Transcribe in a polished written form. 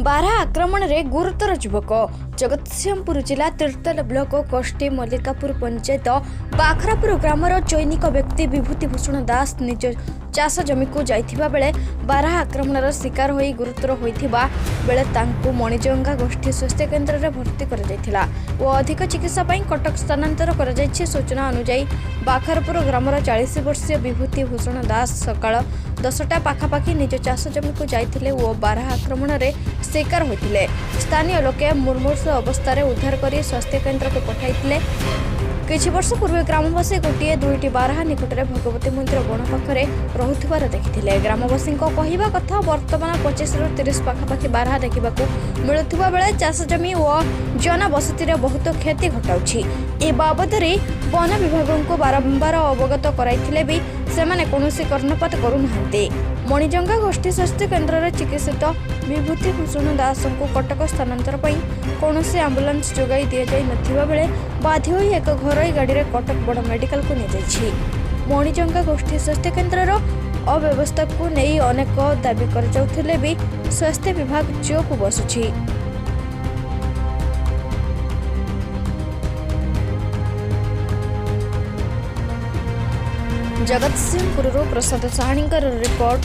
ବାରହା ଆକ୍ରମଣରେ ଗୁରୁତର ଯୁବକ। ଜଗତସିଂହପୁର ଜିଲ୍ଲା ତିର୍ତ୍ତୋଲ ବ୍ଲକ କଷ୍ଟି ମଲ୍ଲିକାପୁର ପଞ୍ଚାୟତ ବାଖରାପୁର ଗ୍ରାମର ଜୈନିକ ବ୍ୟକ୍ତି ବିଭୂତି ଭୂଷଣ ଦାସ ନିଜ ଚାଷ ଜମିକୁ ଯାଇଥିବା ବେଳେ ବାରହା ଆକ୍ରମଣର ଶିକାର ହୋଇ ଗୁରୁତର ହୋଇଥିବା ବେଳେ ତାଙ୍କୁ ମଣିଜଙ୍ଗା ଗୋଷ୍ଠୀ ସ୍ୱାସ୍ଥ୍ୟ କେନ୍ଦ୍ରରେ ଭର୍ତ୍ତି କରାଯାଇଥିଲା ଓ ଅଧିକ ଚିକିତ୍ସା ପାଇଁ କଟକ ସ୍ଥାନାନ୍ତର କରାଯାଇଛି। ସୂଚନା ଅନୁଯାୟୀ, ବାଖରପୁର ଗ୍ରାମର 40 ବର୍ଷୀୟ ବିଭୂତି ଭୂଷଣ ଦାସ ସକାଳ 10ଟା ପାଖାପାଖି ନିଜ ଚାଷ ଜମିକୁ ଯାଇଥିଲେ ଓ ବାରହା ଆକ୍ରମଣରେ ଶିକାର ହୋଇଥିଲେ। ସ୍ଥାନୀୟ ଲୋକେ ମୁମୂର୍ଷୁ ଅବସ୍ଥାରେ ଉଦ୍ଧାର କରି ସ୍ୱାସ୍ଥ୍ୟ କେନ୍ଦ୍ରକୁ ପଠାଇଥିଲେ। କିଛି ବର୍ଷ ପୂର୍ବେ ଗ୍ରାମବାସୀ ଗୋଟିଏ ଦୁଇଟି ବାରହା ନିକଟରେ ଭଗବତୀ ମନ୍ଦିର ବଣ ପାଖରେ ରହୁଥିବାର ଦେଖିଥିଲେ। ଗ୍ରାମବାସୀଙ୍କ କହିବା କଥା, ବର୍ତ୍ତମାନ 25ରୁ 30 ପାଖାପାଖି ବାରହା ଦେଖିବାକୁ ମିଳୁଥିବା ବେଳେ ଚାଷ ଜମି ଓ ଜନବସତିରେ ବହୁତ କ୍ଷତି ଘଟାଉଛି। ଏ ବାବଦରେ ବନ ବିଭାଗଙ୍କୁ ବାରମ୍ବାର ଅବଗତ କରାଇଥିଲେ ବି ସେମାନେ କୌଣସି କର୍ଣ୍ଣପାତ କରୁନାହାନ୍ତି। ମଣିଜଙ୍ଗା ଗୋଷ୍ଠୀ ସ୍ୱାସ୍ଥ୍ୟ କେନ୍ଦ୍ରରେ ଚିକିତ୍ସିତ ବିଭୂତି ଭୂଷଣ ଦାସଙ୍କୁ କଟକ ସ୍ଥାନାନ୍ତର ପାଇଁ କୌଣସି ଆମ୍ବୁଲାନ୍ସ ଯୋଗାଇ ଦିଆଯାଇ ନଥିବା ବେଳେ ବାଧ୍ୟ ହୋଇ ଏକ ଘରୋଇ ଗାଡ଼ିରେ କଟକ ବଡ଼ ମେଡିକାଲକୁ ନିଆଯାଇଛି। ମଣିଜଙ୍ଗା ଗୋଷ୍ଠୀ ସ୍ୱାସ୍ଥ୍ୟ କେନ୍ଦ୍ରର ଅବ୍ୟବସ୍ଥାକୁ ନେଇ ଅନେକ ଦାବି କରାଯାଉଥିଲେ ବି ସ୍ୱାସ୍ଥ୍ୟ ବିଭାଗ ଚୁପ୍ ବସୁଛି। ଜଗତସିଂହପୁରରୁ ପ୍ରସାଦ ସାହାଣୀଙ୍କର ରିପୋର୍ଟ,